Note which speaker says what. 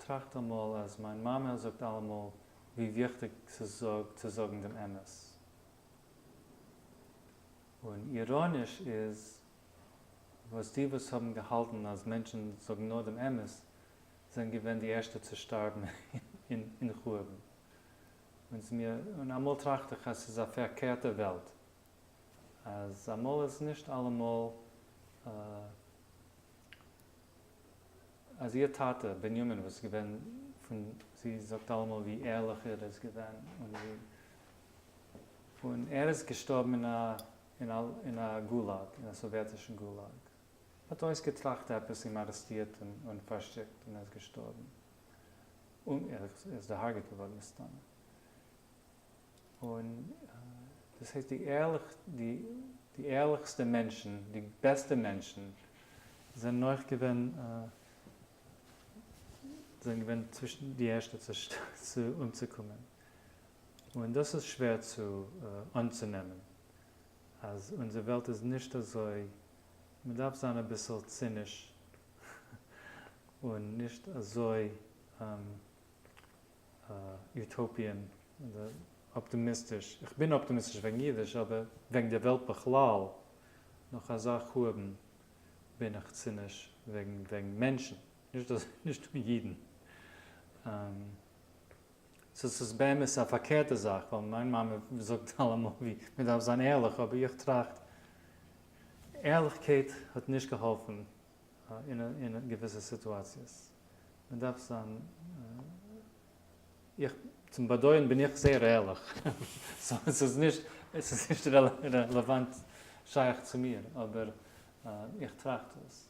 Speaker 1: טראכט אמאל אז מיין מאמע זאגט אלעמאל ווי וויכטיג ס'איז צו זאגן דעם אמת. און איראניש איז וואס די וואס האבן געהאלטן אז מענטשן זאגן נאר דעם אמת זענען געווען די ערשטע צו שטארבן אין חורבן. און ס'מיר, און אמאל טראכט איך אז ס'איז א פארקערטע וועלט. אז אמאל איז נישט אלעמאל אז איר טאטע בנימין וואס איז געווען פון זי זאגט אלעמאל ווי ערליך ער איז געווען און ווי און ער איז געשטארבן אין א אין א אין א גולאג אין א סאוועטישן גולאג מ'האט אויסגעטראכט עפעס אים ארעסטירט און און פארשיקט און ער איז געשטארבן און ער איז דערהארגעט געווארן מסתמא. און דאס הייסט די ערליך די די ערליכסטע מענטשן די בעסטע מענטשן זענען אויך געווען זענען געווען צווישן די ערשטע צו צו אומצוקומען און דאס איז שווער צו אנצונעמען אז אונזער וועלט איז נישט אזוי מען דארף זיין אביסל ציניש און נישט אזוי utopian אדער אפטימיסטיש, איך בין אפטימיסטיש וועגן אידיש אבער וועגן דער וועלט בכלל, נאך אזא חורבן בין איך ציניש וועגן וועגן מענטשן, נישט אז נישט נאר אידן. so ס'איז באמת א פארקערטע זאך ווייל מיין מאמע זאגט אלעמאל ווי מען דארף זיין ערליך אבער איך טראכט ערליכקייט האט נישט געהאלפן אין געוויסע סיטואציעס. מען דארף זיין, איך, צום באדויערן בין איך זייער ערליך, so עס איז נישט, עס איז נישט רעלעוואנט שייך צו מיר, אבער איך טראכט עס.